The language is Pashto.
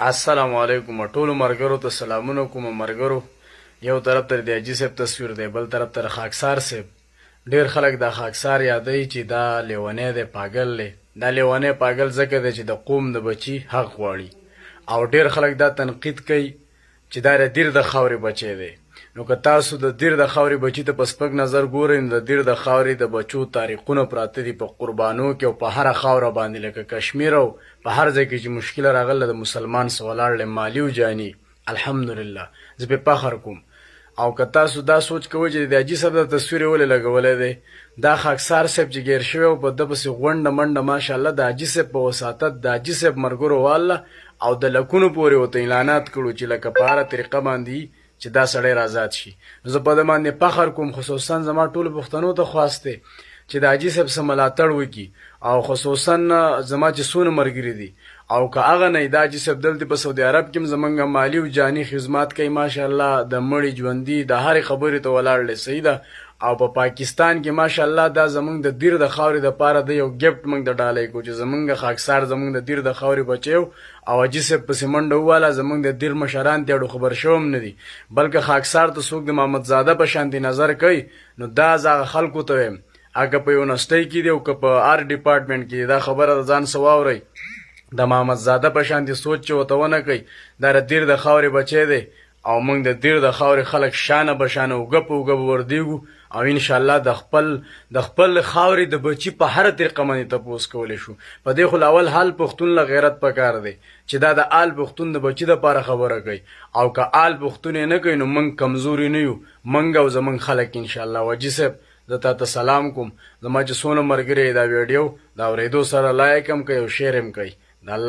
السلام علیکم ټولو مرګرو ته سلامونه کوم. مرګرو، یو طرف ته د حاجي صاحب تصویر دی، بل طرف ته خاکسار صاحب. ډیر خلک دا خاکسار یادوي چې دا لیونی دی، پاګل دی. دا لیونی پاګل ځکه دی چې د قوم د بچي حق غواړي، او ډیر خلک دا تنقید کوي چې دا د دیر د خاورې بچی دی. نو که تاسو د دیر د خاورې بچی ته په سپک نظر ګورئ، نو د دیر د خاورې د بچو تاریخونه پراته دي په قربانو کې او په هره خاوره باندې، لکه کشمیر او په هر ځای کې چې مشکله راغله، د مسلمان سره ولاړ دی مالي او جاني. الحمدلله، زه پرې فخر کوم. او که تاسو دا سوچ کوئ چې د حاجي صاحب دا تصویر یې ولې لګولی دی، دا خاکسار صاحب چې ګیر شوی او په ده پسې غونډه منډه، ماشاءالله، د حاجي صاحب په وساطت د حاجي صاحب ملګرو والله او د لکونو پورې ورته اعلانات کړو چې لکه په هره طریقه باندې چې دا سړی را ازاد شي. نو زه په ده باندې فخر کوم. خصوصا زما ټولو پښتنو ته خواست دی چې د حاجي صاحب څخه ملاتړ وکړي، او خصوصا زما چې څونه ملګري دي، او که هغه نه، دا حاجي صاحب دلته په سعودي عرب کې هم زمونږ مالي او جاني خدمات کوي، ماشاءالله، د مړي ژوندي د هرې خبرې ته ولاړ دی، صحیح ده. او په پاکستان کې ماشاءالله دا زمونږ د دیر د خاورې د پاره د یو ګفټ مونږ ته ډالۍ کو چې زمونږ خاکسار زمونږ د دیر د خاورې بچی او حاجي صاحب پسې منډه وواله. زمونږ د دیر مشران ترې اړو خبر شوي هم نه دي، بلکې خاکسار ته څوک د محمد زاده په شانتې نظر کوي، نو دا زه هغه خلکو ته وایم، هغه په یونیورسټۍ کې دي او که په هر ډپارټمنټ کې دي، دا خبره د ځان څه واورئ. د محمد زاده په شانتې سوچ چې ورته ونه کوي، دا د دیر د خاورې بچی دی، او موږ د دیر د خاورې خلک شانه به شانه، اوږه په اوږه به وردیږو، او انشاءالله د خپل خاورې د بچي په هره طریقه باندې تپوس کولی شو. په دې خو اول حال پښتون له غیرت پکار دی چې دا د آل پښتون د بچي د پاره خبره کوي، او که آل پښتون یې نه کوي، نو موږ کمزوري نه یو، موږ او زموږ خلک انشاءالله. حاجي صاحب، زه تا ته سلام کوم. زما چې څونه ملګري دا ویډیو د اورېدو سره لایک هم کوي او شیر هم کوي، د الله